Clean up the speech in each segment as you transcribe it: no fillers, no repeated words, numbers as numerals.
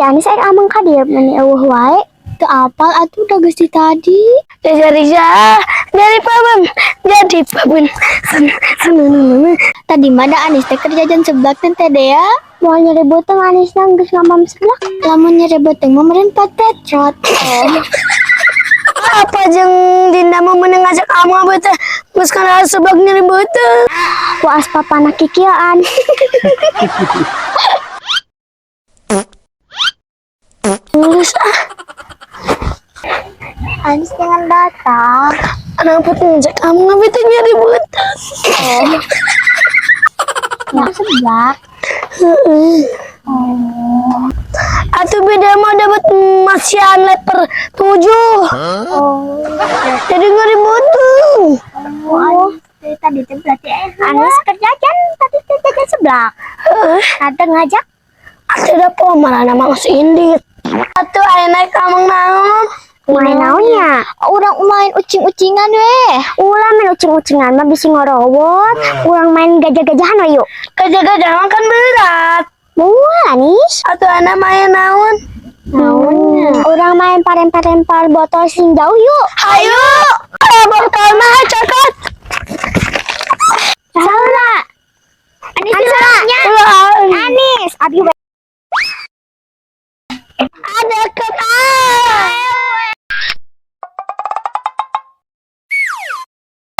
Anis arek ameng ka dieu meni euweuh wae. Teu apal atuh da geus ti tadi. Jadi ja, jadi babon, jadi babon. Tadi mah da Anis teh keur jajan seblak teh Teh Dea. Moal nyeri beuteung Anisna geus ngamam seblak. Lamun nyeri beuteung mah meureun patetrot. Oh. Apa jeung Dinda mah meunang ngajak kamu apa teh? Geus kana seblak nyeri beuteung. Waas papana kikieuan. Geus ah, Anis jangan datang. kenapa tuh ngajak kamu apa teh nyeri beuteung? Oh. Nggak seblak. Heeh. Oh. Atuh beda mah dapat masian leper 7. Oh. Jadi nyeri beuteung. Oh, Anis teh tadi teh berarti Anis keur jajan tadi teh jajan seblak. Heeh. Tante ngajak. Atuh da po marana mah geus indit. Atuh aya naik ameng naon? Main naonnya? Urang main ucing-ucingan weh. Ulah main ucing-ucingan mah bisi ngorowot. Urang main gajah-gajahan we yuk. Gajah-gajahan kan berat. Moal Anis. Atuh ana main naon? Naonnya? Urang main parempar-lempar botol sing jauh yuk. Hayu. Botol mah cokot. Salah. Anis salahnya. Anis, abi we. Ada ketan.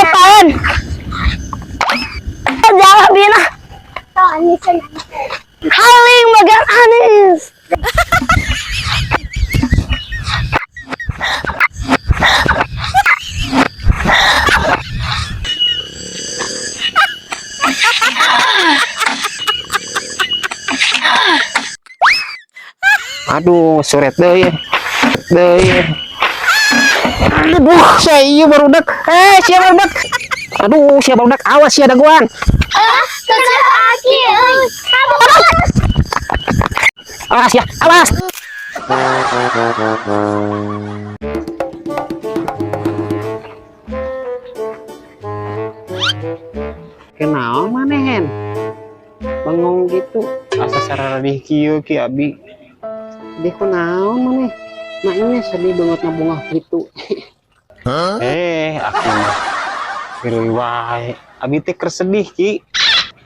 Apaan? Jangan bina. Oh, Anis. Haling bagian Anis. Aduh, suret deui. Deui. Aduh, saya iya barudak. Eh, sia barudak. Aduh, sia barudak. Awas sia daguan. Awas ya, awas. Kenaon manehen? Bengong gitu. Asa saradih kieu ki abi. Sedih kunaon maneh? Maknya sedih banget ngabungah gitu. Eh, aku mah heureuy wae. Abi teh keur sedih ki.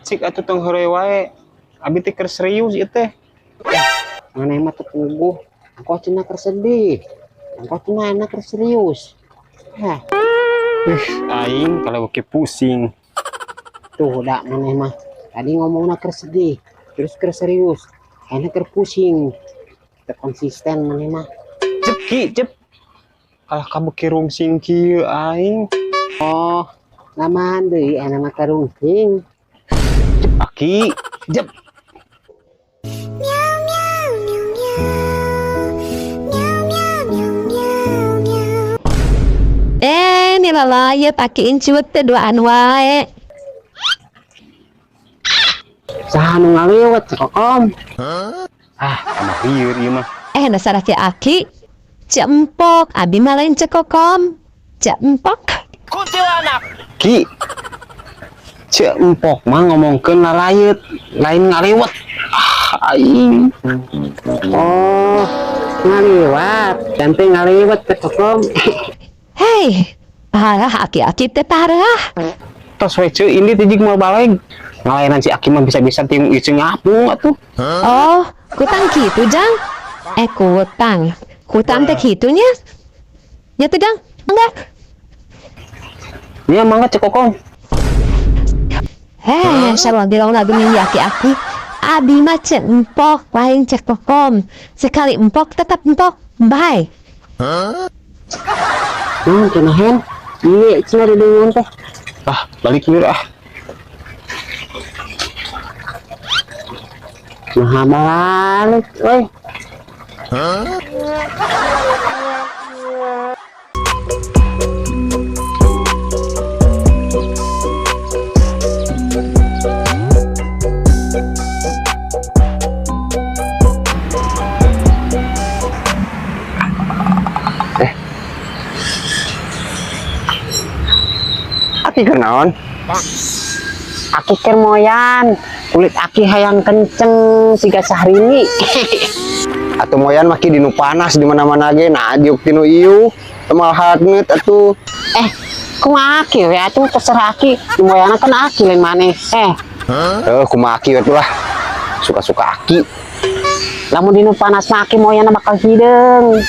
Cik atuh tong heureuy wae. Abi teh keur serius ieu teh. Maneh mah teu puguh. Engkau cenah keur sedih. Engkau cenah enak keur serius. Hah, Aing kalau ke pusing. Tuh dak maneh mah. Tadi ngomongna keur sedih, terus keur serius. Enak keur pusing. Teu konsisten maneh mah. Cep ki, cep. Kalah kamu ki rungsing kieu aing. Oh, lamaan deui enak mah karungsing. Cep aki, jep. Eh, ni lalaya pakein cuek teh duaan wae. Saha nu ngaliwet Kokom? Ah, tambah lieur ieu mah. Eh, dasar aki aki. Cek empok, abi mah lain cek kokom. Cek empok. Ki. Cek empok mah ngomongkeun lalayeut, lain ngaliwet. Ah, aing. Oh, ngaliwat. Ganti ngaliwet Cek Kokom. Hei, parah aki-aki teh parah. Tos we ceu ini teh jig moal baleg. Ngalainan si Aki mah bisa-bisa tiung ieu ngapung atuh. Oh, kutang kitu jang. Eh, kutang. Kutang teh kitunya. Nya teh jang, enggak. Nya mangga Cek Kokom. Eh, sarua bilang lagu ni aki-aki. Abi mah cek empok, lain cek kokom. Sekali empok tetap empok. Bye. Naon cenah hen? Ieu cenah didengeun teh. Ah, balik lieur ah. Nah, balik euy. Aki keur naon? Aki keur moyan, kulit aki hayang kenceng siga Syahrini. Atuh moyan mah, Ki, dinu panas di mana-mana ge nah diuk tinu ieu. Teu haneut atuh. Eh, kumaha aki we atuh, terserah aki. Moyana kan aki, lain maneh. Eh, Eh, kumaha aki atuh lah. Suka-suka aki. Lamun dinu panas mah aki moyana bakal hideung.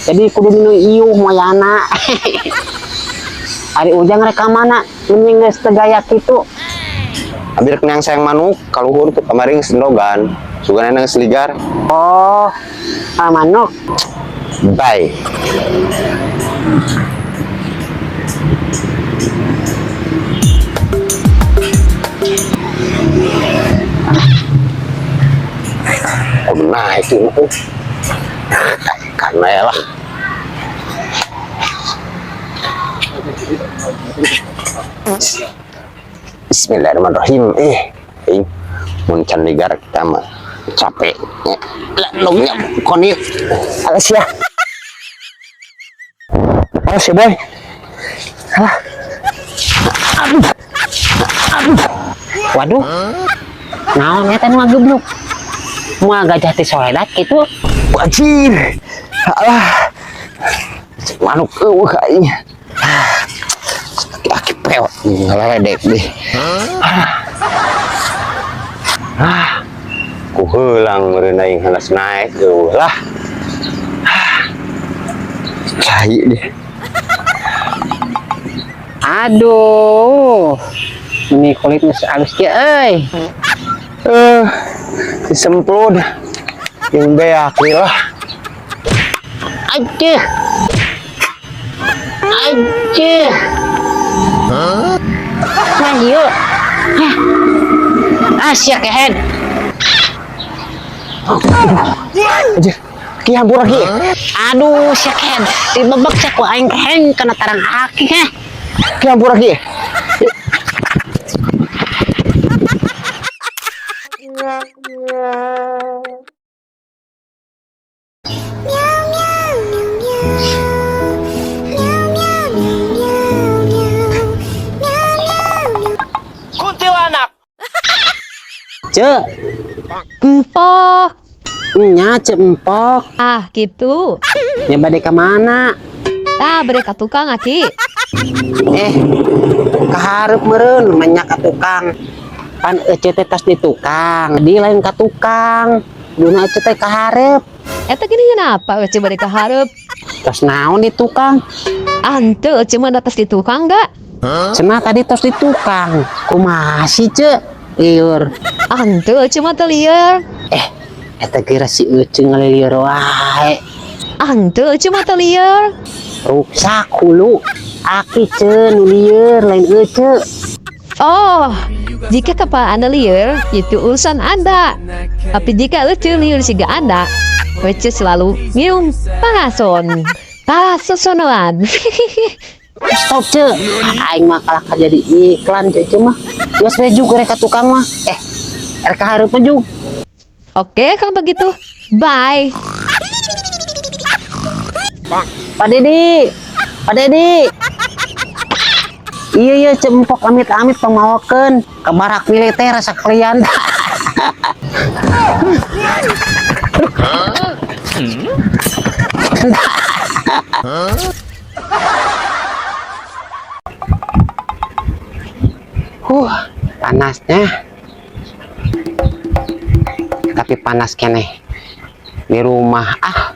Jadi kudu dinu iuh moyana. Ari Ujang rek ka mana? Mending geus teu gaya kitu. Abi rek neang sayang manuk kaluhur tuh kamari geus endogan. Sugana geus ligar. Oh, ah, manuk. Bye. Oh, nah itu karena ya lah. Bismillahirrahmanirrahim. Eh, eh, mun can ligar kita mah capek. Lah, longnya koni. Alas ya. Alas ya, boy. Alah. Aduh. Aduh. Waduh. Naon eta nu ngagebluk? Moal gajah teh soledat kitu. Anjir. Alah. Manuk eueuh aing. Aki pewot ngaleledek deh. Ah. Ku heulang meureun aing halas naik eueuh lah. Ah. Cai deh. Aduh. Ini kulitnya halus kieu euy. Eh, disemplod. Yang beak lah. Aduh. Aduh. Nah, yuk. Hah. Ah, sia kehed. Anjir. Ki, hampura, Ki. Aduh, sia kehed. Dibebek sia ku aing keheng kana tarang aki heh. Ki, hampura, Ki. Kuntilanak. Cek, Empok. Nya cek empok. Ah, gitu. Nya bade ka mana? Ah, bade ka tukang, Aki. Eh, kaharep meureun banyak ka tukang. Pan ece teh tas di tukang, di lain ka tukang. Duna ece teh kaharep. Eta gini kenapa Ece bade kaharep? Tos naon di tukang? Ah, henteu, Ece mah tos di tukang enggak? Cenah tadi tos di tukang. Kumaha sih, Cek? Liur. Ah, henteu, Ece mah teu lieur. Eh, eta kira si Ece ngalilieur wae. Ah, henteu, Ece mah teu lieur. Ruksak hulu. Aki ce nu lieur, lain Ece. Oh, jika kepala Anda lieur, itu urusan Anda. Tapi jika Ece lieur siga Anda, Ece selalu ngiung parason. Parasosonoan. Stop, Ce. Aing mah kalah jadi iklan ce mah. Geus we jug rek ka tukang mah. Eh, rek ka hareup jug. Oke, kalau begitu. Bye. Pak Dedi. Pak Dedi. Iya iya, cek empok amit-amit pamawakeun ke barak militer sakalian. Panasnya. Tapi panas keneh di rumah ah.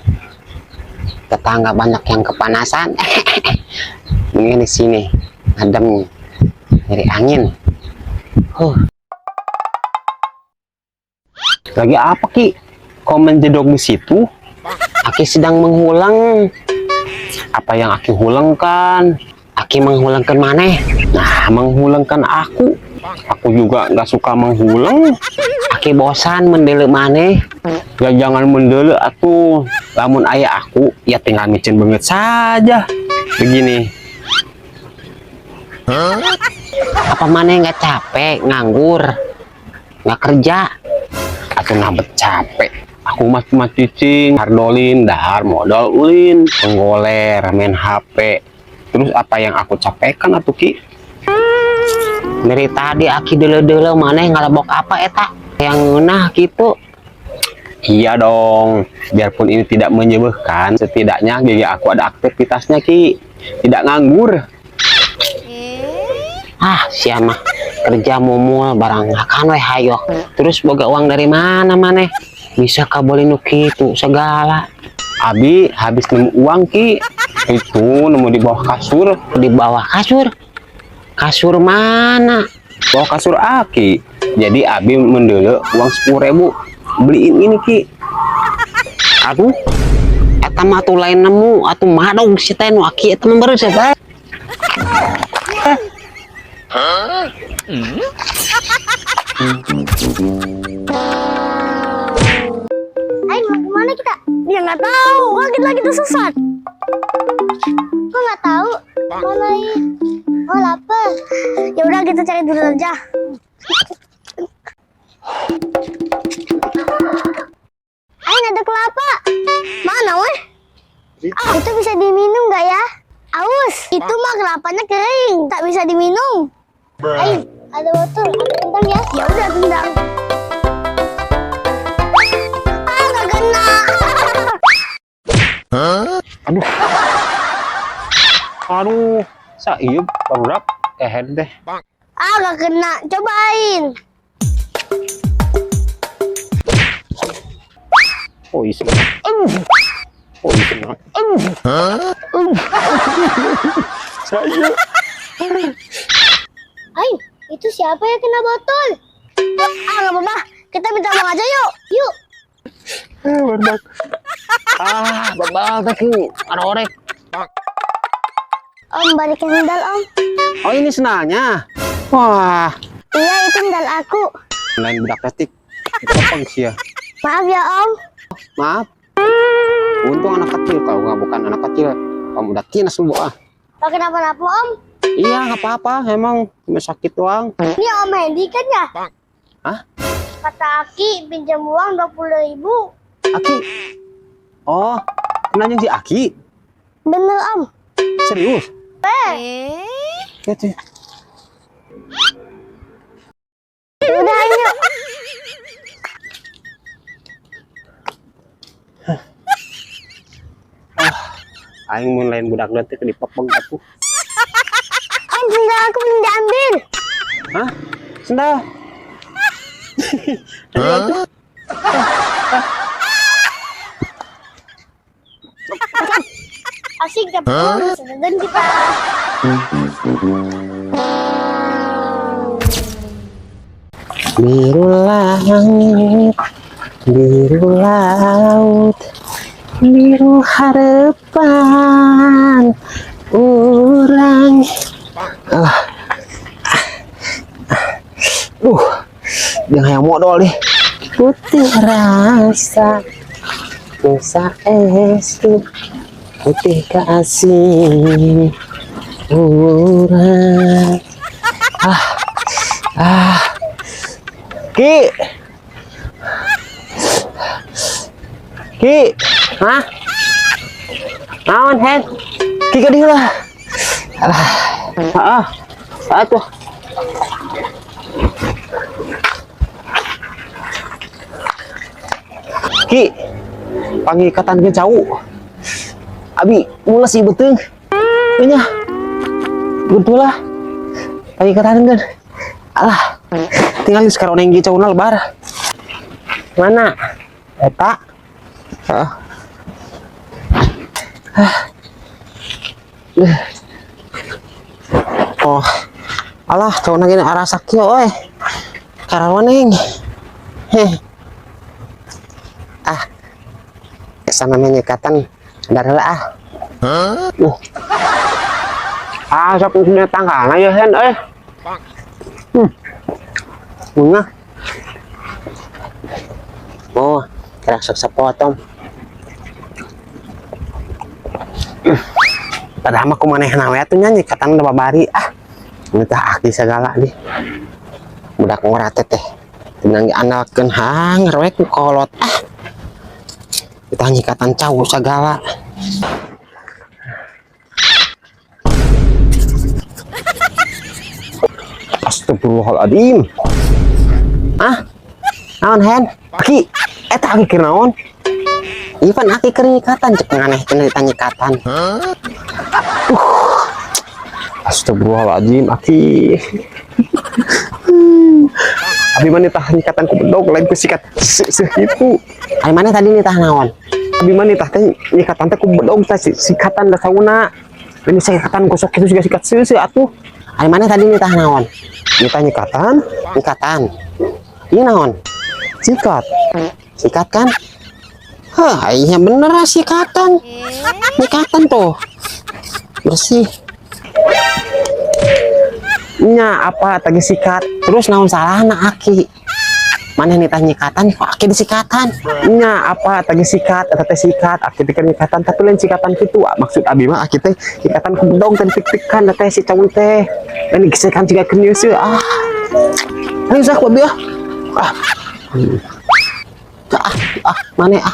Tetangga banyak yang kepanasan. Mendingan di sini adem, nyari angin. Huh. Lagi apa, Ki? Kok menjedok di situ? Aki sedang menghuleng. Apa yang Aki hulengkan? Aki menghulengkan maneh. Nah, menghulengkan aku. Aku juga nggak suka menghuleng. Aki bosan mendeuleu maneh. Ya jangan mendeuleu atuh. Lamun aya aku, ya tinggal micin beungeut saja. Begini. Apa maneh nggak capek nganggur, nggak kerja? Atuh nabet capek. Aku mah cuma cicing, hardolin, dahar modal ulin, menggoler, main HP. Terus apa yang aku capekkan atuh, Ki? Dari tadi aki deuleu-deuleu maneh ngalebok apa eta yang ngeunah gitu. Iya dong, biarpun ini tidak menyembuhkan, setidaknya gigi aku ada aktivitasnya, Ki. Tidak nganggur. Ah, sia mah kerja mumul barang makan we hayo. Terus boga uang dari mana maneh? Bisa kabeli nu kitu segala. Abi habis nemu uang, Ki. Itu nemu di bawah kasur. Di bawah kasur. Kasur mana? Bawah kasur Aki. Jadi Abi mendele uang 10.000 beliin ini, Ki. Aduh. Eta mah atuh lain nemu atuh madog si teh nu aki eta mah beres eta. Ayo mau kemana kita? Ya nggak tahu, kan kita lagi tersesat. Kok nggak tahu? Mau naik. Oh lapar. Ya udah kita cari dulu aja. Ayo ada kelapa. Mana weh? Ah, itu bisa diminum nggak ya? Aus. Itu mah kelapanya kering, tak bisa diminum. Ayo, ada botol. Aku tendang ya. Ya udah tendang. Ah, nggak kena. Aduh. Aduh, saeup barudak kehed deh. Ah, nggak kena. Cobain. Oh, isi. Aduh. Oh, isi. Aduh. Aduh. Saya. Ayo, itu siapa yang kena botol? Ah, nggak apa-apa. Kita minta uang aja yuk. Yuk. Barudak. Ah, bebal teh Ki. Arorek. Om, balikin sendal, Om. Oh, ini sendalnya. Wah, Iya, itu sendal aku. Lain budak plastik. Kopeng sih ya. Maaf ya, Om. Maaf. Untung anak kecil, kalau nggak bukan anak kecil, kamu udah tinas lu ah. Gak kenapa-napa, Om. Iya, nggak apa-apa, emang cuma sakit doang. Ini Om Hendy kan ya? Hah? Kata Aki pinjam uang 20.000. Aki. Oh, nanya si Aki. Bener, Om. Serius? Eh. Gitu. Udah, ayo. Aing mun lain budak leutik dipepeng atuh. Om, sendal aku belum diambil. Hah? Sendal. Hah? Asik dapat uang sedangan kita. Biru langit, biru laut, biru harapan orang. Ah. Dia hayang modal deh. Putih rasa, nusa estu, putih kasih urang. Ah. Ah. Ki. Ki. Hah? Naon, Hen? Ki ka dieu lah. Alah, Ah. Atuh. Ki. Pangikatan ke cau. Abi mules ieu beuteung. Nya. Betul lah. Pangikatan kan. Alah. Tinggal sekarang neng cauna lebar. Mana? Eta. Heeh. Ah. Oh. Alah, cauna gini arah sakit euy. Karawaneng. Heh. Ah. Kesana menyekatan darah ah. Ah, sok punya tangkalna ya Hen euy. Bunga. Oh, kerak sok sepotong. Padahal mah kumanehna we atuh nya nyekatan udah babari ah. Ini tah aki segala nih. Budak ngora teh teh. Tenang diandalkeun hang rewek ku kolot ah. Kita nyikatan cau segala. Astagfirullahaladzim. Ah. Naon Hen? Aki. Eta aki keur naon? Iya pan aki keur nyikatan, cek nganeh cenah nyikatan. Astagfirullahaladzim, aki. Abi mah nitah nyikatan ku bedog, lain ku sikat seuseuh gitu. Ari maneh tadi nitah naon? Abi mah nitah teh nyikatan teh ku bedog teh sikatan da sauna. Ini sikatan gosok itu juga sikat seuseuh atuh. Ari maneh tadi nitah naon? Nitah nyikatan. Nyikatan. Iya naon? Sikat. Sikat kan? Hah, iya bener ah, sikatan. Nyikatan tuh. Bersih. Nya apa tadi sikat? Terus naon salahna aki? Maneh nitah nyikatan, kok aki disikatan? Nya apa tadi sikat eta teh sikat, aki teh kan nyikatan tapi lain sikatan kitu. Ah, maksud abi mah aki teh nyikatan ku bedog teh tik-tikan teh si cowok teh. Lain gesekan juga keur nyeuseuh ah. Ayo sak abi ah. Ah. Ah, ah, maneh ah.